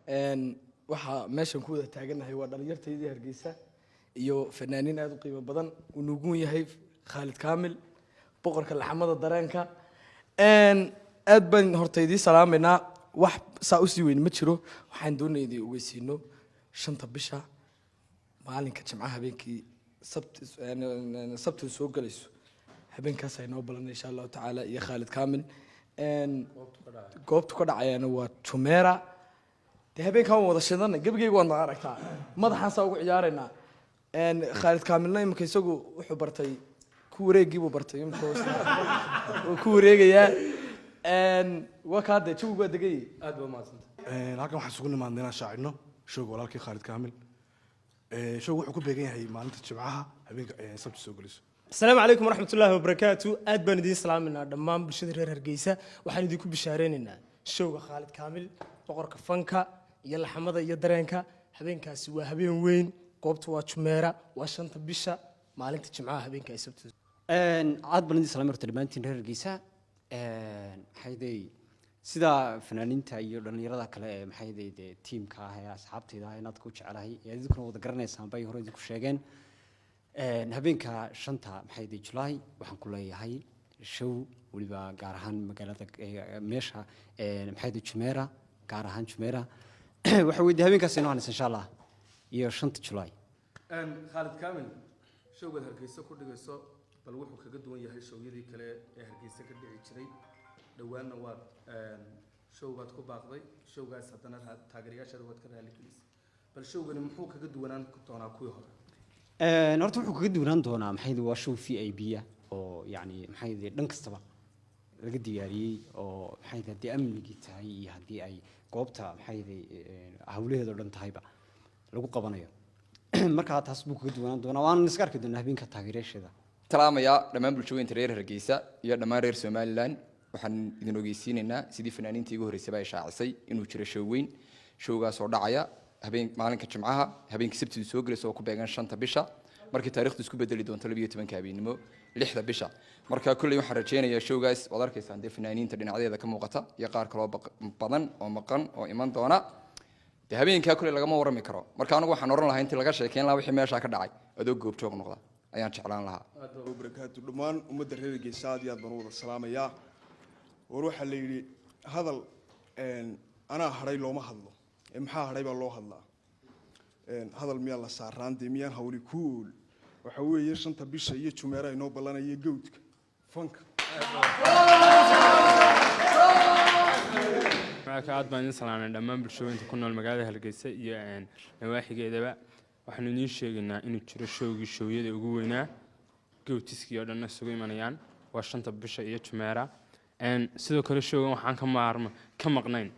Waxaa meeshan ku wada taagannahay waa dhalinyartaydii Hargeysa iyo fanaaniin aada u qiimo badan uu nuguun yahay Khaalid Kaamil, boqorka laxamada dareenka. Aad baan horta idiin salaamaynaa. Wax saa usii weyn ma jiro. Waxaan doonaya idin ogeysiino 5-ta bisha, maalinka Jimcaha, habeenkii Sabti soo galayso, habeenkaas ay noo balan insha Allahu tacaala iyo Khaalid Kaamil. Goobtu ka dhacayana waa Jumeera. Dee habeenkaan waan wada shidana, gebigeyga waad naga aragtaa, madaxaan saa ugu ciyaaraynaa. Khaalid Kaamilna imika isagu wuxuu bartay ku wareegii buu bartay, imika wuu ku wareegayaa. Waa kaa dee jawigu waa degayay. Aad baa umahadsantay. Halkan waxaan isugu nimaadnay inaan shaacino showga walaalkii Khaalid Kaamil. Showga wuxuu ku beegan yahay maalinta Jimcaha, habeenka Sabti soo geliso. Asalaamu calaykum waraxmat ullaahi wabarakaatu. Aad baan idiin salaaminaa dhammaan bulshada reer Hargeysa. Waxaan idinku bishaareynayna showga Khaalid Kaamil, boqorka fanka iyo laxamada iyo dareenka. Habeenkaasi waa habeen weyn. Goobta waa Jumeera, waa 5-ta bisha, maalinta Jimcaha, habeenka ay Sabti. Aad baan idin salaamay horta dhammaantiin reer Hargeysa. Maxay day, sida fanaaniinta iyo dhallinyarada kale ee maxay day dee tiimka ah ee asxaabtayda ah inaad ku jecelahay ee idinkuna wada garanaysaan bay hore idinku sheegeen. Habeenka 5-ta maxay day Julaay waxaan ku leeyahay show, weliba gaar ahaan magaalada meesha maxay day Jumeera, gaar ahaan Jumeera. Waxa weeye habeenkaas inoo hanaysa insha Allah iyo 5-ta Julaay. Khaalid Kaamil, showgaad Hargeysa ku dhigayso bal wuxuu kaga duwan yahay showyadii kale ee Hargeysa ka dhici jiray? Dhowaanna waad showgaad ku baaqday, showgaas haddana taageerayaashaada waad ka raaligelisay. Bal showgani muxuu kaga duwanaan doonaa kuwii hore? Horta wuxuu kaga duwanaan doonaa maxay waa show VIP ah oo yacni maxay dhan kastaba laga diyaariyey, oo maxay haddii amnigii tahay iyo haddii ay goobta maxay hawlaheeda oo dhan tahayba lagu qabanayo. Markaa taas buu kaga duwanaan doonaa, waana iska arki doonaa habeenka taageerayaasheeda. Salaamayaa dhammaan bulshooyinka reer Hargeysa iyo dhammaan reer Somaliland. Waxaan idin ogeysiinaynaa sidii fanaaniintii igu horreysaba ay shaacisay inuu jiro show weyn, showgaas oo dhacaya habeen maalinka Jimcaha, habeenkii Sabtidu soo gelayso oo ku beegan 5-ta bisha, markii taariikhdu isku bedeli doonto 12-ka habeennimo 6-da bisha. Marka kolley waxaan rajeynayaa showgaas waad arkaysaan dee fanaaniinta dhinacyadeeda ka muuqata iyo qaar kaloo badan oo maqan oo iman doona. Dee habeenkaa kolley lagama warrami karo. Marka anigu waxaan oran lahaa intii laga sheekeyn lahaa wixii meeshaa ka dhacay, adoo goobjoog noqda ayaan jeclaan lahaa. Barakaatu dhammaan ummadda reer Hargeysa, aad iyo aad baan u wada salaamayaa. War waxaa la yidhi hadal anaa hadhay looma hadlo ee maxaa hadhay baa loo hadlaa. Hadal miyaa la saaraan dee miyaan hawli kuul? Waxa weeye 5-ta bisha iyo Jumeera inoo ballanaya gawdka fanka. Marka aad baan idin salaamnay dhammaan bulshooyinka ku nool magaalada Hargeysa iyo nawaaxigeedaba. Waxaanu idiin sheegaynaa inuu jiro showgii showyada ugu weynaa, gowtiskii oo dhanna isugu imanayaan. Waa 5-ta bisha iyo Jumeera. Sidoo kale showgan waxaan ka maarma ka maqnayn